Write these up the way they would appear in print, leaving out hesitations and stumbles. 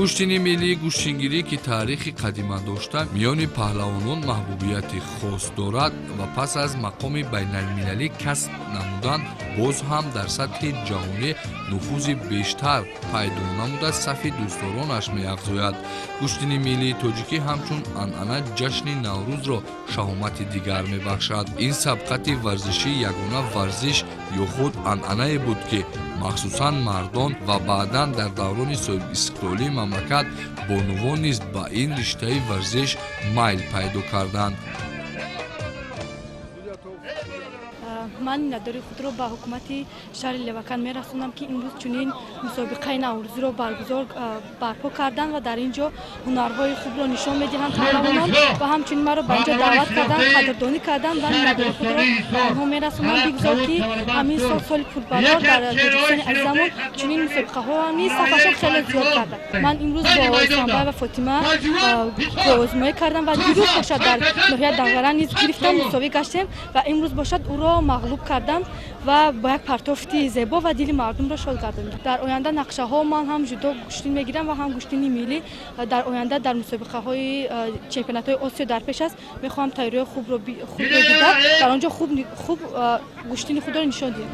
Гӯштини миллии гӯштингирӣ, ки таърихи қадима дошта, миёни паҳлавонон маҳбубияти хос дорад ва пас аз мақоми байналмилалӣ касб намудан боз ҳам дар сатҳи ҷаҳонӣ нуфузи бештар пайдо намуда, сафи дӯстдоронаш меафзояд. Гӯштини миллии тоҷикӣ ҳамчун анъана ҷашни Наврӯзро шаҳомати дигар мебахшад. Ин сабқати варзишӣ ягона варзиш ё худ анъанае буд, ки махсусан мардон ва баъдан дар даврони соҳибистиқлолии мамлакат бонувон низ ба ин риштаи варзиш майл пайдо карданд. Ман миннатдории худро ба ҳукумати шаҳри Левакан мерасонам, ки имрӯз чунин мусобиқаи наврӯзиро баргузор барпо карданд ва дар ин ҷо ҳунарҳои хубро нишон медиҳанд паҳлавонон ва ҳамчунин маро ба ин ҷо даъват карданд, қадрдонӣ карданд ва миннатдории худро ба онҳо мерасонам. Бигзор, ки ҳамин сол, соли пурбарор, дар Тоҷикистони азизамон чунин мусобиқаҳо низ сафашон хеле зиёд карданд. Ман имрӯз бо Исламбай ва Фотима озмоӣ кардам ва дирӯз бошад дар ноҳияи Данғара низ гирифтам, мусовӣ гаштем ва имрӯз бошад ӯро мағлуб кардам ва бо як партофти зебо ва дили мардумро шод гардондам. Дар оянда нақшаҳо ман ҳам ҷудо гӯштин мегирам ва ҳам гӯштини миллӣ. Дар оянда дар мусобиқаҳои чемпионатҳои Осиё дар пеш аст, мехоҳам тайёриҳои хубро дида, дар он ҷо хуб гӯштини худро нишон диҳам.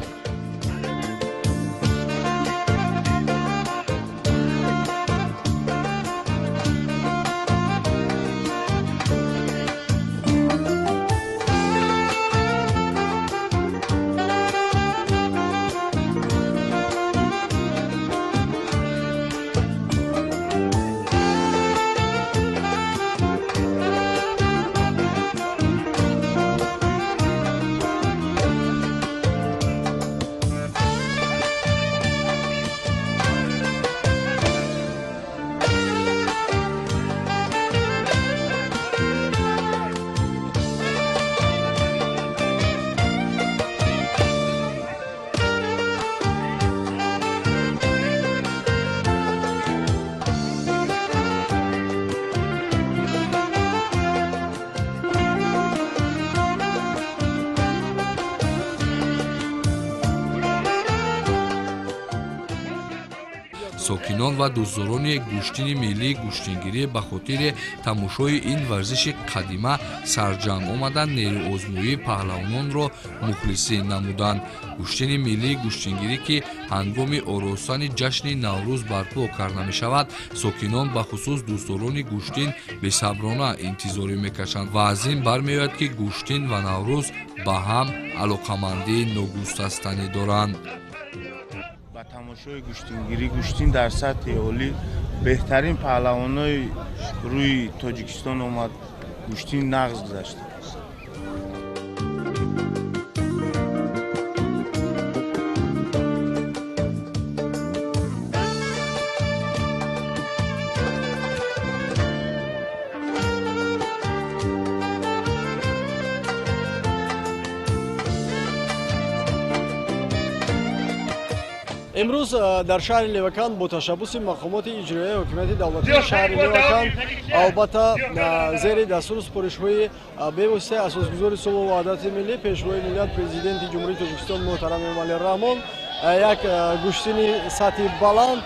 Сокинон ва дӯстдорони гӯштини миллии гӯштингирӣ ба хотири тамошои ин варзиши қадима сарҷамъ омаданд, нерӯозмоии паҳлавононро мухлисӣ намуданд. Гӯштини миллии гӯштингирӣ, ки ҳангоми оростани ҷашни Наврӯз барпо карда мешавад, сокинон, бахусус дӯстдорони гӯштин, бесаброна интизорӣ мекашанд ва аз ин бармеояд, ки гӯштин ва Наврӯз ба ҳам алоқамандии ногусастанӣ доранд. Ба тамошои гӯштингирӣ, гӯштин дар сатҳи олӣ, беҳтарин паҳлавонои рӯи Тоҷикистон омад, гӯштин нағз гузашт. Имрӯз дар шаҳри Левакан бо ташаббуси мақомоти иҷроияи ҳокимияти давлатии шаҳри Левакан, албатта зери дастуру супоришҳои бевоситаи асосгузори сулҳу ваҳдати миллӣ, пешвои миллат, Президенти Ҷумҳурии Тоҷикистон муҳтарам Эмомалӣ Раҳмон, як гӯштини сатҳи баланд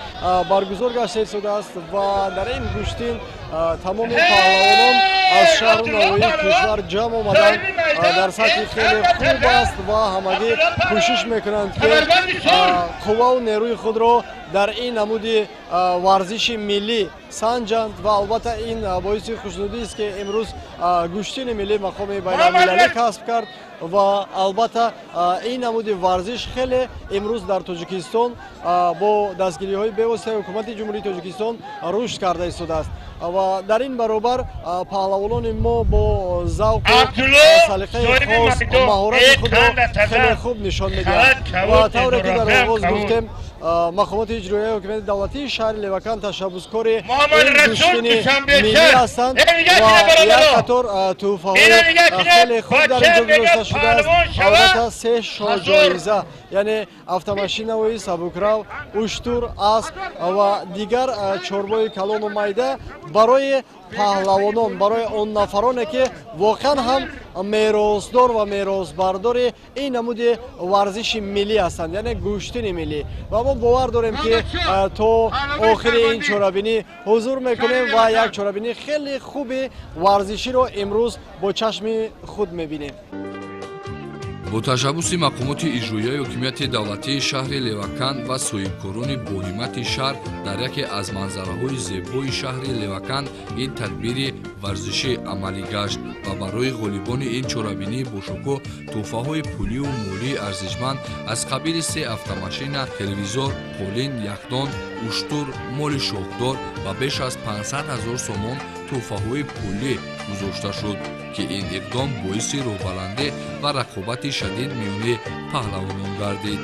баргузор гашта истодааст ва дар ин гӯштин тамоми паҳлавонон аз шаҳру навоҳии кишвар ҷамъ омаданд. Дар сатҳи хеле хуб аст ва ҳамагӣ кӯшиш мекунанд, ки қувваву нерӯи худро дар ин намуди варзиши миллӣ санҷанд ва албатта ин боиси хушнудист, ки имрӯз гӯштини миллӣ мақоми байналмилалӣ касб кард ва албатта ин намуди варзиш хеле имрӯз дар Тоҷикистон бо дастгириҳои бевоситаи ҳукумати Ҷумҳурии Тоҷикистон рушд карда истодааст. Ва дар ин баробар паҳлавонони мо бо завқу салиқаи хос маҳорати худро хеле хуб нишон медиҳанд. Ва тавре ки дар оғоз гуфтем, мақомоти иҷроияи ҳокимияти давлатии шаҳри Левакан ташаббускори ин гӯштини миллӣ ҳастанд ва як қатор тӯҳфаҳои хеле хуб дар инҷо гузошта шудааст. Албатта, се шоҳҷоиза, яъне автомашинаҳои сабукрав, уштур, асп ва дигар чорвои калону майда барои паҳлавонон, барои он нафароне ки воқеан ҳам меросдор ва меросбардори ин намуди варзиши миллӣ ҳастанд, яъне гӯштини миллӣ. Ва мо бовар дорем, ки то охири ин чорабинӣ ҳузур мекунем ва як чорабинии хеле хуби варзиширо имрӯз бо чашми худ мебинем. Бо ташаббуси мақомоти иҷроияи ҳокимияти давлатии шаҳри Левакан ва соҳибкорони боҳиммати шаҳр дар яке аз манзараҳои зебои шаҳри Левакан ин тадбири варзишӣ амалӣ гашт ва барои ғолибони ин чорабинии бошукӯҳ тӯҳфаҳои пулию молии арзишманд аз қабили се автомашина, телевизор, қолин, яхдон, уштур, моли шохдор ва беш аз 500 ҳазор сомон тӯҳфаҳои пулӣ гузошта шуд, ки ин иқдом боиси рӯҳбаландӣ ва рақобати шадид миёни паҳлавонон гардид.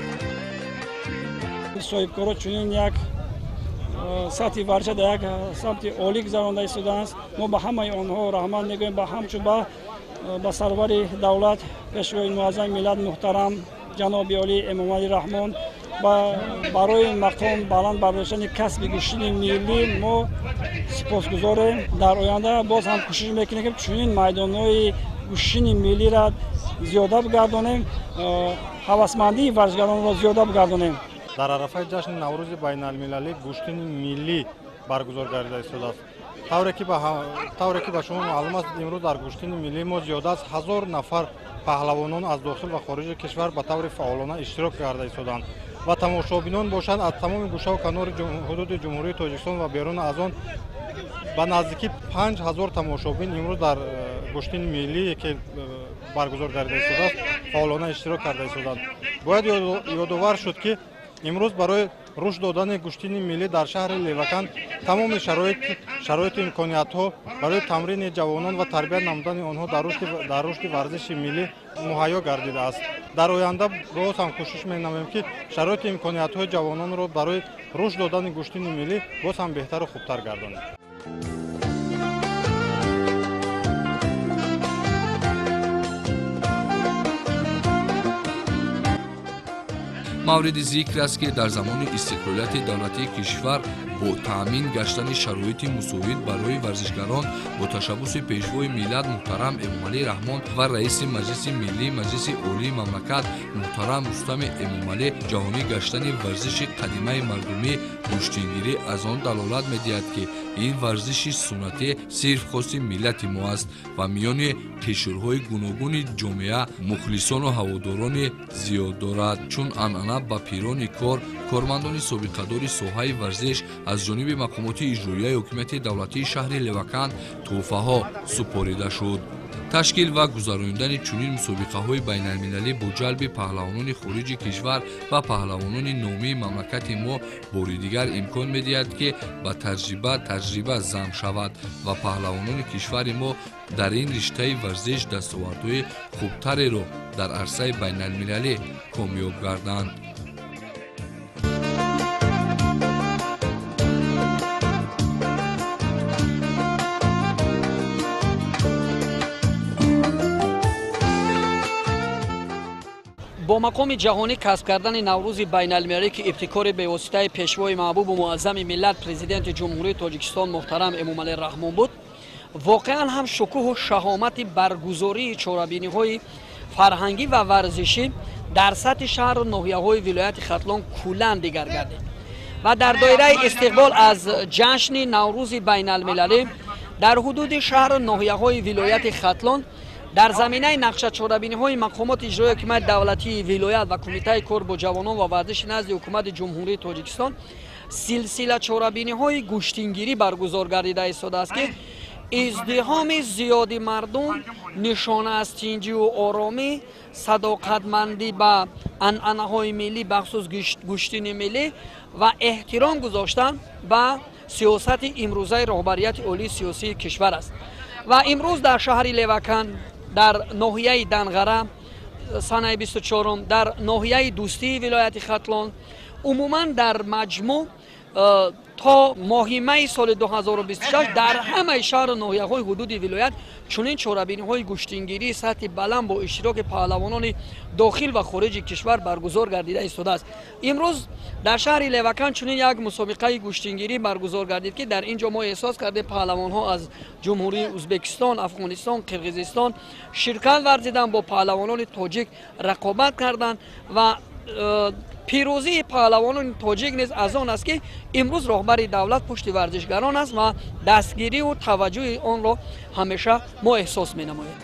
Соҳибкоро чунин як сатҳи варзиша дар як самти олӣ гузаронда истодааст. Мо ба ҳамаи онҳо раҳмат мегӯем, ба ҳамчун ба сарвари давлат, пешвои муаззами миллат, муҳтарам ҷаноби олӣ Эмомалӣ Раҳмон. Барои мақом баланд бардоштани касби гӯштини миллӣ мо сипосгузорем. Дар оянда боз ҳам кӯшиш мекунем, ки чунин майдонҳои гӯштини миллиро зиёда бигардонем, ҳавасмандии варзишгаронро зиёда бигардонем. Дар арафаи ҷашни Наврӯзи байналмилалӣ гӯштини миллӣ баргузор гардида истодааст. Тавре ки ба шумо маълум аст, имрӯз дар гӯштини миллии мо зиёда аз 1000 нафар паҳлавонон аз дохил ва хориҷи кишвар ба таври фаъолона иштирок карда истоданд ва тамошобинон бошанд аз тамоми гӯшаву канори ҳудуди Ҷумҳурии Тоҷикистон ва берун аз он ба наздикӣ 5000 тамошобин имрӯз дар гӯштини миллие, ки баргузор гардида истодааст, фаъолона иштирок карда истоданд. Бояд ёдовар шуд, ки имрӯз барои рушд додани гӯштини миллӣ дар шаҳри Левакан тамоми шароиту имкониятҳо барои тамрини ҷавонон ва тарбият намудани онҳо дар рушди варзиши миллӣ муҳайё гардидааст. Дар оянда боз ҳам кӯшиш менамоем, ки шароиту имкониятҳои ҷавононро барои рушд додани гӯштини миллӣ боз ҳам беҳтару хубтар гардонем. Мавриди зикр аст, ки дар замони истиқлолияти давлатии кишвар бо таъмин гаштани шароити мусоид барои варзишгарон бо ташаббуси пешвои миллат муҳтарам Эмомалӣ Раҳмон ва раиси Маҷлиси Миллии Маҷлиси Олии мамлакат муҳтарам Рустами Эмомалӣ ҷаҳонӣ гаштани варзиши қадимаи мардумӣ гӯштингирӣ аз он далолат медиҳад, ки ин варзиши суннатӣ сирф хоси миллати мо аст ва миёни қишрҳои гуногуни ҷомеа мухлисону ҳаводорони зиёд дорад. Чун анъана ба пирони кор, кормандони собиқадори соҳаи варзиш аз ҷониби мақомоти иҷроияи ҳокимияти давлатии шаҳри Левакан тӯҳфаҳо супорида шуд. Ташкил ва гузаронидани чунин мусобиқаҳои байналмилалӣ бо ҷалби паҳлавонони хориҷи кишвар ва паҳлавонони номии мамлакати мо бори дигар имкон медиҳад, ки ба таҷриба таҷриба зам шавад ва паҳлавонони кишвари мо дар ин риштаи варзиш дастовардҳои хубтареро дар арсаи байналмилалӣ комёб гарданд. Бо мақоми ҷаҳонӣ касб кардани Наврӯзи байналмилалӣ, ки ибтикори бевоситаи пешвои маҳбубу муаззами миллат, президенти Ҷумҳурии Тоҷикистон муҳтарам Эмомалӣ Раҳмон буд, воқеан ҳам шукӯҳу шаҳомати баргузории чорабиниҳои фарҳангӣ ва варзишӣ дар сатҳи шаҳру ноҳияҳои вилояти Хатлон куллан дигар гардид. Ва дар доираи истиқбол аз ҷашни Наврӯзи байналмилалӣ дар ҳудуди шаҳру ноҳияҳои вилояти Хатлон дар заминаи нақшачорабиниҳои мақомоти иҷроии ҳокимияти давлатии вилоят ва Кумитаи кор бо ҷавонон ва варзиши назди Ҳукумати Ҷумҳурии Тоҷикистон силсила чорабиниҳои гӯштингирӣ баргузор гардида истодааст, ки издиҳоми зиёди мардум нишона аз тинҷиву оромӣ, садоқатмандӣ ба анъанаҳои миллӣ, бахусус гӯштини миллӣ, ва эҳтиром гузоштан ба сиёсати имрӯзаи роҳбарияти олии сиёсии кишвар аст. Ва имрӯз дар шаҳри Левакан, дар ноҳияи Данғара санаи 24, дар ноҳияи Дӯстии вилояти Хатлон, умуман дар маҷмӯъ то моҳи майи соли 2026 дар ҳамаи шаҳру ноҳияҳои ҳудуди вилоят чунин чорабиниҳои гӯштингирии сатҳи баланд бо иштироки паҳлавонони дохил ва хориҷи кишвар баргузор гардида истодааст. Имрӯз дар шаҳри Левакан чунин як мусобиқаи гӯштингирӣ баргузор гардид, ки дар ин ҷо мо эҳсос кардем паҳлавонҳо аз Ҷумҳурии Ӯзбекистон, Афғонистон, Қирғизистон ширкат варзиданд, бо паҳлавонони тоҷик рақобат карданд ва пирӯзии паҳлавонони тоҷик низ аз он аст, ки имрӯз роҳбари давлат пушти варзишгарон аст ва дастгириву таваҷҷӯҳи онро ҳамеша мо эҳсос менамоем.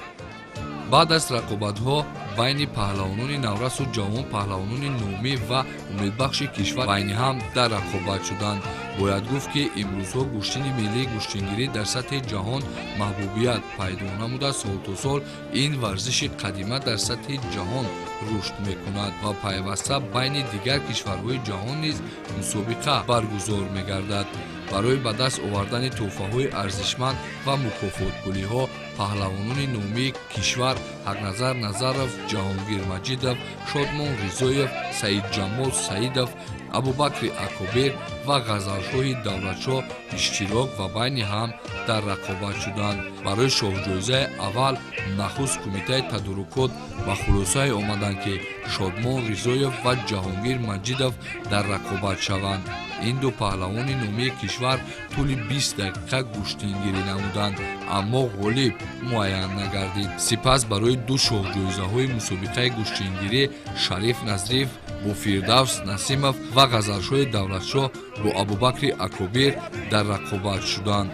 Баъд аз рақобатҳо байни паҳлавонони наврасу ҷавон, паҳлавонони номӣ ва умедбахши кишвар байни ҳам дар рақобат шуданд. Бояд гуфт, ки имрӯзҳо гӯштини миллии гӯштингирӣ дар сатҳи ҷаҳон маҳбубият пайдо намуда, сол то сол ин варзиши қадима дар сатҳи ҷаҳон рушд мекунад ва пайваста байни дигар кишварҳои ҷаҳон низ мусобиқа баргузор мегардад. Барои ба даст овардани тӯҳфаҳои арзишманд ва мукофотпулиҳо паҳлавонони номии кишвар Ҳақназар Назаров, Ҷаҳонгир Маҷидов, Шодмон Ризоев, Саидҷамол Саидов, Абубакри Акобир ва Ғазалшоҳи Давлатшоҳ иштирок ва байни ҳам дар рақобат шуданд. Барои шоҳҷоизаи аввал нахуст кумитаи тадорукот ба хулосае омаданд, ки Шодмон Ризоев ва Ҷаҳонгир Маҷидов дар рақобат шаванд. Ин ду паҳлавони номии кишвар тӯли 20 дақиқа гӯштингирӣ намуданд, аммо ғолиб муайян нагардид. Сипас барои ду шоҳҷоизаҳои мусобиқаи гӯштингирӣ Шариф Назриев бо Фирдавс Насимов ва Ғазалшоҳи Давлатшоҳ бо Абубакри Акобир дар рақобат шуданд.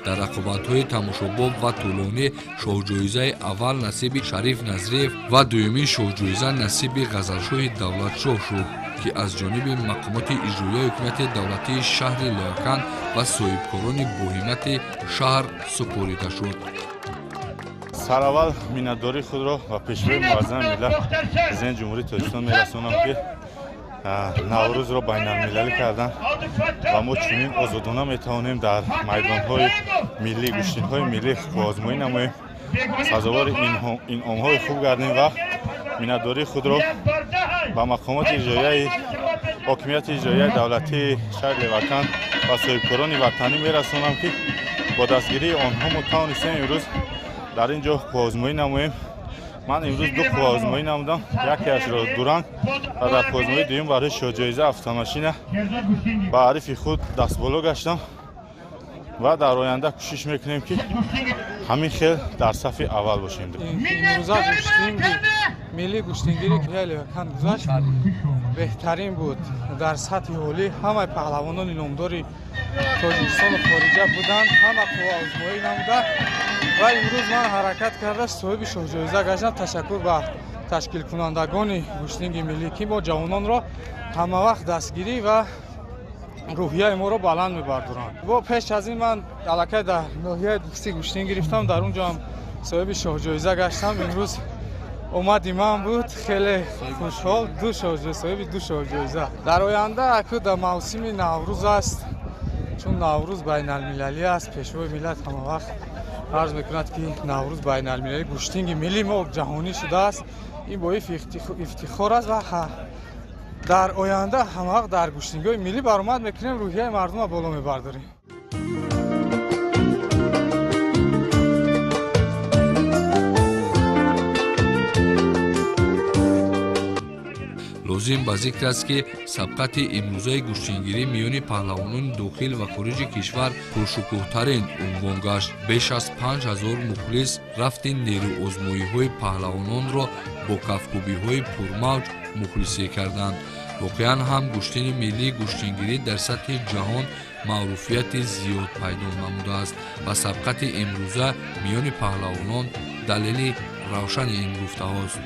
Дар рақобатҳои тамошобоб ва тӯлонӣ шоҳҷоизаи аввал насиби Шариф Назриев ва дуюмин шоҳҷоиза насиби Ғазалшоҳи Давлатшоҳ шуд, ки аз ҷониби мақомоти иҷроияи ҳукумати давлатии шаҳри Левакан ва соҳибкорони боҳиммати шаҳр супорида шуд. Сараввал миннатдории худро ба Пешвои Муаззами миллат, Президенти Ҷумҳурии Тоҷикистон мерасонам, ки Наврӯзро байналмилалӣ карданд ва мо чунин озодона метавонем дар майдонҳои миллӣ, гӯштинҳои миллӣ қувваозмоӣ намоем, сазовори инъомҳои хуб гардем ва миннатдории худро ба мақомоти иҷроияи ҳокимияти иҷроияи давлатии шаҳри Левакан ва соҳибкорони ватанӣ мерасонам, ки бо дастгирии онҳо мо тавонистем имрӯз дар ин ҷо қувваозмоӣ намоем. Ман имрӯз ду қувваозмоӣ намудам, якеашро дуранг ва дар қувваозмоии дуюм барои шоҳҷоиза автомашина ба ҳарифи худ дастболо гаштам ва дар оянда кӯшиш мекунем, ки ҳамин хел дар сафи аввал бошем. Имрӯза гӯштинги миллии гӯштингири ки Левакан гузашт беҳтарин буд. Дар сатҳи олӣ ҳамаи паҳлавонони номдори Тоҷикистону хориҷа буданд, ҳама қувваозмоӣ намуда ва имрӯз ман ҳаракат карда соҳиби шоҳҷоиза гаштам. Ташаккур ба ташкилкунандагони гӯштинги миллӣ, ки мо ҷавононро ҳамавақт дастгирӣ ва рӯҳияи моро баланд мебардоранд. Бо пеш аз ин ман аллакай дар ноҳияи Дӯстӣ гӯштин гирифтам, дар он ҷо ҳам соҳиби шоҳҷоиза гаштам. Имрӯз омади ман буд, хеле хушҳол, соҳиби ду шоҳҷоиза. Дар оянда аку дар мавсими Наврӯз аст, чун Наврӯз байналмилалӣ аст, Пешвои миллат ҳамавақт арз мекунад, ки Наврӯз байналмилалӣ, гӯштинги миллӣ мо ҷаҳонӣ шудааст. Ин боиси ифтихор аст ва дар оянда ҳамавақт дар гӯштингиҳои миллӣ баромад мекунем, рӯҳияи мардумро боло мебардорем. Лозим ба зикр аст, ки сабқати имрӯзаи гӯштингирӣ миёни паҳлавонони дохил ва хориҷи кишвар пуршукӯҳтарин унвон гашт. Беш аз 5000 мухлис рафти нерӯозмоиҳои паҳлавононро бо кафкӯбиҳои пурмавҷ мухлисӣ карданд. Воқеан ҳам гӯштини миллии гӯштингирӣ дар сатҳи ҷаҳон маъруфияти зиёд пайдо намудааст ва сабқати имрӯза миёни паҳлавонон далели равшани ин гуфтаҳост.